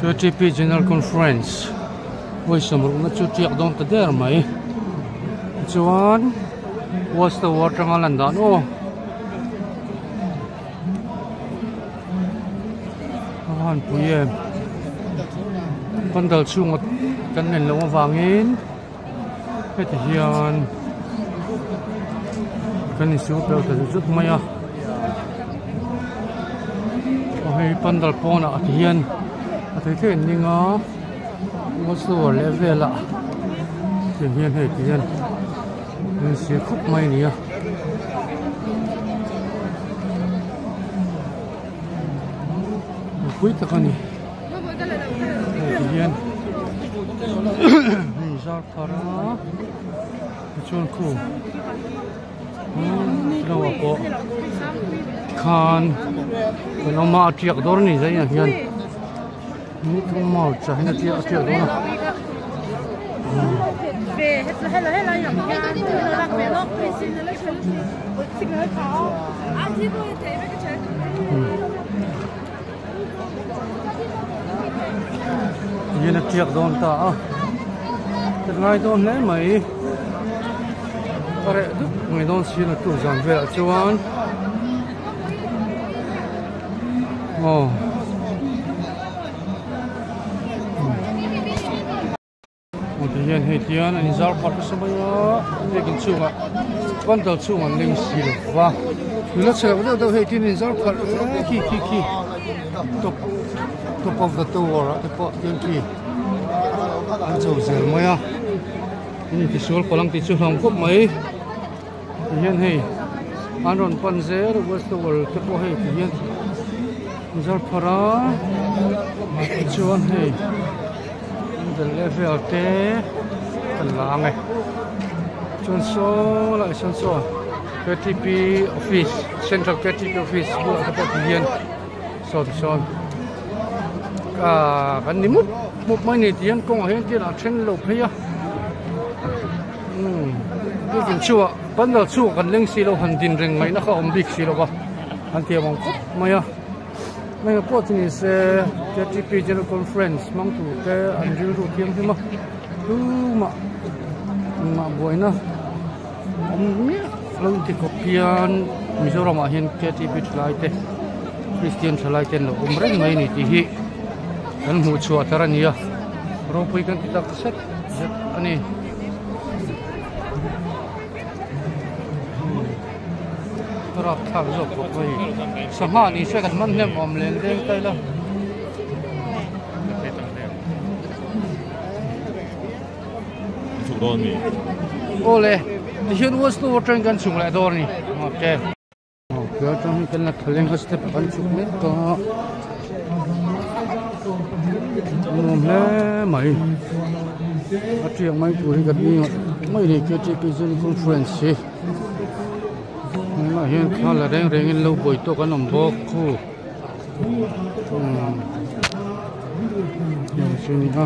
Ktp General Conference vawi sawmrukna chu tiak dawn ta der mai tichuan watch tower atanga lan dan aw a han pui em pandal chhunga kan nen loh avangin heti hian kan insiam pel ta zut zut mai a aw hei pandal pawnah ti hian a thei thei an ning a motor leh velah tiang hian hei ti hian an insiam khawp mai a ni a. Pui tak a ni hei ti hian hei zar thar a tichuan khu lo ah pawh khan kan awm a a tiak dawr a ni zai ah hian ni thum march ah hian a tiak a tiak dawn a. Hian a tiak dawn ta a ka ngai dawn hle mai ka reh dup mai dawn si na tur zan velah chuan aw. Aw ti hian hei tian an inzar phah nasa mai a biakin chungah bundle chungah an leng si lo va nula chhe loh deuh deuh hei tin inzar phah khi khi khi top top of the tower ah te pawh tian khi an chho zel mai a in tisual palh ang tih chu hlauhawm khawp mai ti hian hei an rawn pan zel a west tower te pawh hei ti hian inzar phah a tichuan hei. An level te kan la ang e chuan saw lai sawn saw ktp office central ktp office bulah te pawh ti hian saw ti sawn ah kan ni mup mup mai ni ti hian kawngah hian tian a then lo phei a umm biakin chhuah pandal chhuah kan leng si lo han din reng ngaihna kha a awm bik si lo va an ti ang khawp mai a. Heng pawh chu ni se ktp General Conference hmang tur te an rilru thianghlim a tumah engmah buaina awm miah lo inti khawp hian Mizoram ah hian ktp thalai te Kristian thalai te an lo awm reng mai a ni tih hi kan hmuh chhuah thar a ni a ropui kan ti tak zet zet a ni. Rapthlak zawk bawk mai sangha ni se kan man hnem awm leng deng ta ila. Chhuk dawn mi. Awle tihian west to atang kan chhuk leh dawn ni. Okay. Okay atang hi kan la thaleng a step kan chhuk mek a. Nuam hle mai. A tiang mai tur hi kan ni mai ni KTP General Conference hi. Tunah hian thla la reng rengin lo buai tawk an awm bawk khu umm heng chu a ni a.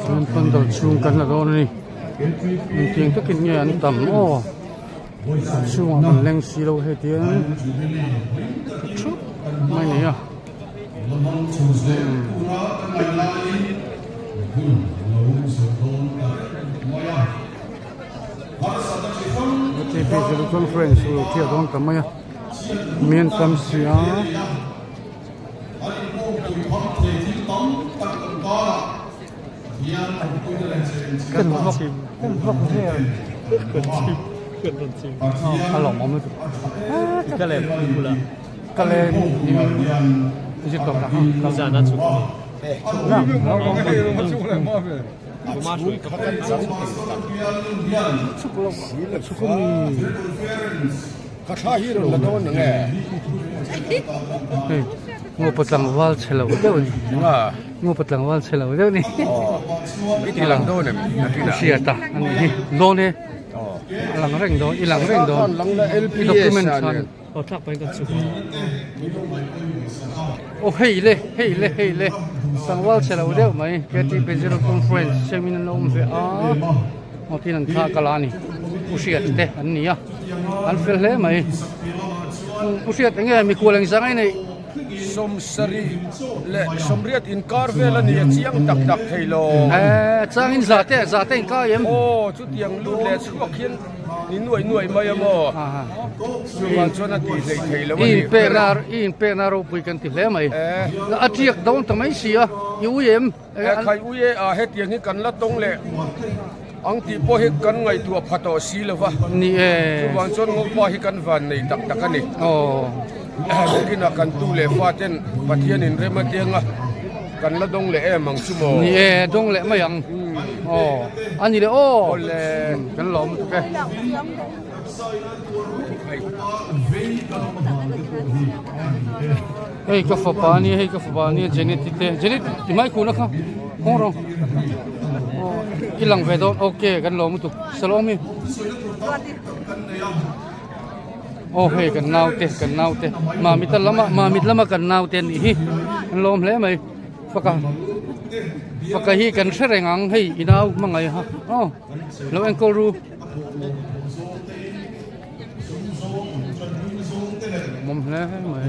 Chuan pandal chhung kan la dawn a ni engtiang takin nge an tam aw a chhungah kan leng si lo hei tiang thup mai a ni a. Ktp Zulu Conference u thiah dawn ta mai a mi an tam si a. Kan vak kan vak vel a lawmawm lutuk. Ka len nimin zir tawp lah ha. Zan a chhuk ni. Chhuk lo chhuk a mi. Ka thla hi rawn la dawn ang e. Hei. Ngopa tlangval chhe lo deuh a ni. Ngopa tlangval chhe lo deuh a ni. I ti lang dawn em? I hriat a a nih hi. Dawn e. A lang reng dawn, i lang reng dawn. I document khan aw thlak pahin kan chhuk. Aw hei le, hei le, hei le. Tlangval chhe lo deuh mai. KTP Zero Conference seminar an lo awm ve a. Aw tin an thla a kal a ni. U hriat te an ni a. An fel hle mai. U hriat enge mikhual engzah ngai nei? Sawmsarih leh sawmriat inkar vel a ni a chiang tak tak thei lo. Eh, changin za te, za te inkai em? Aw, chutiang lut leh chhuak hian ni nuaih nuaih mai a maw? Chuvang chuan a tih hleih thei lo a ni. I inpekna, i inpekna ropui kan ti hle mai. A tiak dawn ta mai si a, i ui em? Eh, khai ui e, ah hetiang hi kan la tawng leh ang tih pawh hi kan ngaihtuah pha tawh si lo va. Ni e. Chuvang chuan ngopa hi kan van nei tak tak a ni. Aw. Nakinah kan tu leh fa ten Pathian in rem atiang a, kan la dawng leh em ang chu maw? Ni e, dawng leh mai ang. Aw, a ni leh aw. Awle. Kan lawm lutuk e. Hei ka fapa a nia hei ka fapa a nia Janet i te Janet i hmai khuhna kha kawng rawh aw i lang ve dawn ok kan lawm lutuk salawm hi aw hei kan naute kan naute mamit lama mamit lama kan naute a nih hi an lawm hle mai faka faka hi kan hre reng ang hei i nau hmangaih ha aw lo enkawl ru. Mawm hle mai.